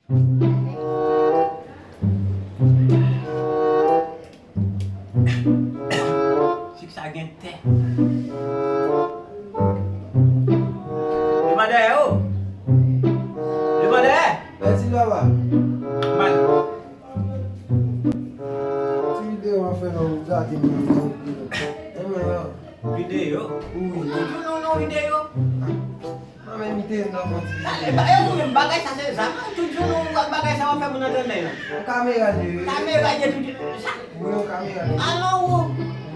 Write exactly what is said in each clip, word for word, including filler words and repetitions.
Sik sa gen tè. Devan dèyè, o! Devan dèyè! Mèsi, papa. Mal. Ti videyo w ap fè la, ou gate m nan. Videyo? Wi. Ou toujou nan videyo? Mwen menm, m te nan fon ti videyo. E, e ou menm, bagay sa se zam. Tout jounen w ap bagay sa w ap fè moun antre men yo. Yon kamera li ye. Kamera li ye tout jounen. Sa? Wi, yon kamera li ye. Alò ou.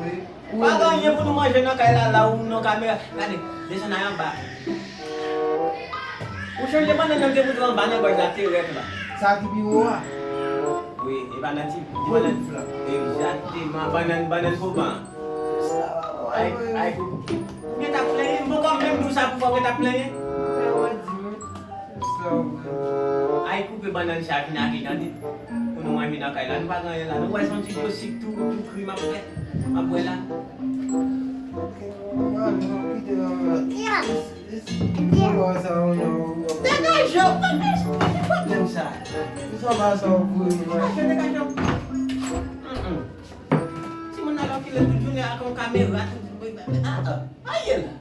Wi. Pa gen anyen pou nou manje nan kay la, la ou nan kamera. Gade, desann ay anba. Ou chanje bannann nan te pou anba nan gòj la, te rèk la. Sa ki pi wo a? Wi, e pa nan ti, e pa nan ti. Egzakteman, bannann, bannann pou ban. Ay, ay, ou gen ta plenyen, m poko menm di w sa pou fò gen ta plenyen. Ay, koupe bannann sa vin ak li, tande. Pou nou manje nan kay la, nou pa gen anyen la. Nou wè se yon ti dlo sik tou, tou kri m ap fè. M ap bwè la. Degaje w, degaje w. Degaje, degaje w. Mm-mm. Timoun nan lòkile tout jounen ak yon kamera, tout, ah, ah, aye la.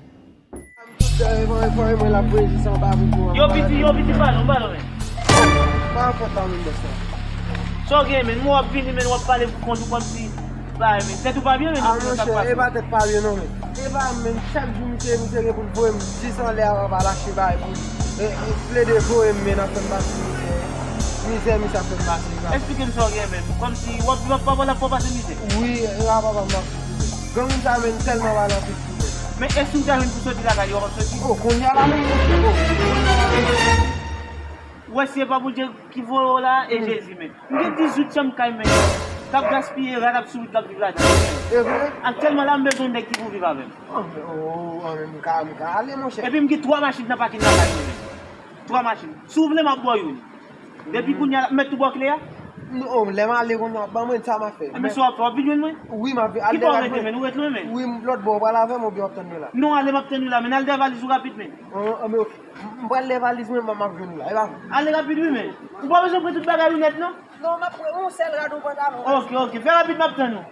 Yo piti, yo piti, balon, balon, men. Pa fòt la, men, bòs la. Sa w gen, men, w ap vini, men, w ap pale pou kont ou kòmsi, ba, men, tèt ou pa byen, men, ah, monchè, e pa tèt pa byen, non, men. E pa, men, chak jou, misye, misye gen pou l voye m jis anlè a, pa lache bagay pou li. E, e, plede voye m, men, ap fè m pase mizè. Mizè, misye ap fè m pase, pa. Eksplike m sa w gen, men. Kòmsi, w ap, w ap, w ap, w ap pase mizè. Wi, e, papa, m ap pase mizè. Granmoun sa, men, tèlman pale anpil. Men e si w ta jwenn pou soti lakay yo, w ap soti? O, kounye a la menm, o. Ou wè si e pa Bondye ki voye w la, e Jezi, men. M gen dizuit chanm kay, men. K ap gaspiye, rat ap sou wout, k ap viv ladan. E vre? Aktyèlman la, m bezwen yon nèg ki pou viv avè m. O, men, o, o, men, m ka, m ka ale, monchè. Epi m gen twa machin nan pakin lakay mwen, men. Twa machin. Si w vle, m ap ba w youn. Depi kounye a la, m mèt tou ba w kle a? Non, lè m ale kounye a, ban mwen sa m ap fè. Enben, sa w ap fè, w ap vin jwenn mwen? Wi, m ap vin. Ki bò w rete, men? Ou ret lwen, men? Wi, lòt bò, ou pral avè m oubyen w ap tann mwen la? Non, ale, m ap tann ou la, men. Al dèyè valiz ou rapid, men. An, an, men, oke. M, m pral dèyè valiz mwen, m ap vin la. E pa vre? Ale rapid, wi, men. Ou pa bezwen pran tout bagay ou nèt, non? Non, m ap pran yon sèl rad, yon pantalon. Oke, oke. Fè rapid, m ap tann ou.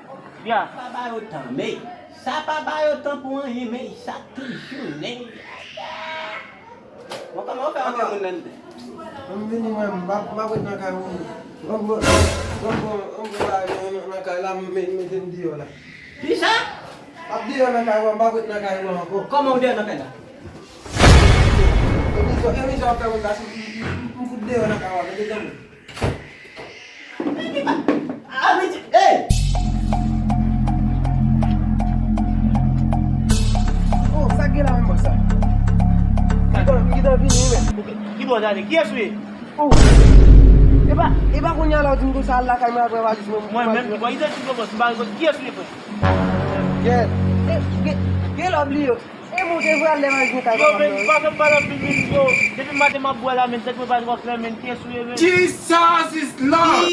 Ya. Pa ba yo tan, men. Sa pa ba yo tan pou anyen, men. Sa toujou, men. Bon, kòman w fè antre moun nan anndan? Mwen vini, mwen, m pa, m pa ret nan kay ou. Mwen, mwen, mwen, mwen, mwen, mwen, nan kay la, m met, mete m deyò la. Kisa? M ap deyò nan kay ou, m pa ret nan kay ou ankò. Kòman w deyò nan kay la? Emisyon, emisyon ap fè moun pase, m, m, m, m fout deyò nan kay ou, mete m. Epi pa, a, mete, ey! Oh, sa gen la menm, bòs la? M gentan, m gentan vini, wi, men. Ki bò w t ale? Kiyès ou ye? Oh. E pa, e pa kounye a la w di m konsa al lakay mwen apre valiz mwen. Mwen menm ki bò? Idantifye w, bòs, m pa rekonèt. Kiyès ou ye, frè? Gen, gen, gen lè w bliye. E moun te vre al lè valiz mwen kay papa m nan, wi. Yo, men, pa fè m pale anpil, men, yo. Depi maten m ap bwè la, men, tèt mwen pa twò klè, men, kiyès ou ye, men? Jesus is Lord!